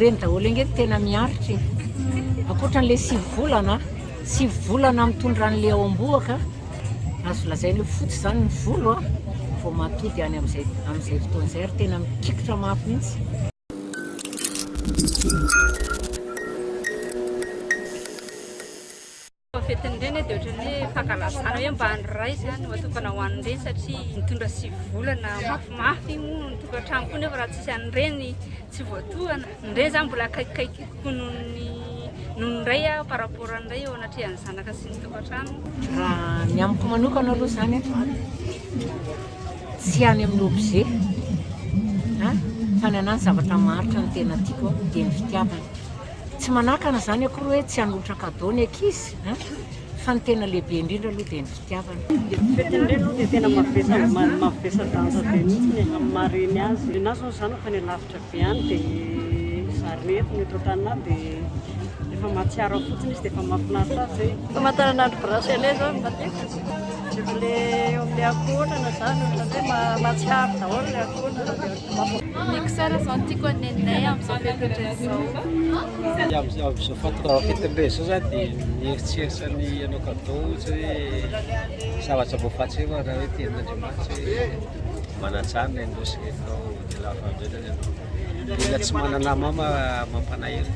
reny daholo ange no tena miaritra e. Ankoatra an'ilay 9 volana, 9 volana mitondra an'ilay ao am-bohoka, azo lazaina hoe fotsy izany ny volo a, vao mahatody any amin'izay amin'izay fotoana izay ary tena mikikitra mafy mihitsy. Fetin'ny reny dia ohatran'ny hoe fankalazana hoe mba ny ray izany no atokana ho an'ny reny satria nitondra 9 volana mafimafy moa ny tokantrano koa nefa raha tsisy an'ny reny tsy voatohana. Ny reny izany mbola akaikikaiky kokoa noho ny noho ny ray par rapport ny ray eo anatrehan'ny zanaka sy ny tokantrano. Raha ny amiko manokana aloha izany tsy any amin'ny objet a, fa ny anahy ny zavatra maharitra no tena tiako dia ny fitiavana. Tsy manakana izany akory hoe tsy hanolotra cadeau ny ankizy a, fa ny tena lehibe indrindra aloha dia ny fitiavana. Fetin'ny reny aloha dia tena mavesa-danja be mihitsy amin'ny maha reny azy. Ny anahy izao ny zanako any alavitra be any dia zarina eto ny eto an-tanàna dia efa mahatsiaro ahy fotsiny izy dia efa mahafinaritra azy izay. Famantaranandro bracelet izao no mba tiako. Rehefa ilay eo amin'ilay ankohonana izany ohatran'ny hoe mahatsiaro daholo ilay ankohonana dia. Mixeur zao no tiako haneninay amin'izao fetin'ny izao. Amin'izao fahatongavan'ny fetin'ny izao zany dia mieritreritra ny hanao cadeau ohatra hoe zavatra voafatsieva raha hoe tenin'Andriamanitra hoe manajanona ianao sy reninao dia lava indrindra ianao. Olona tsy manana mama mampalahelo.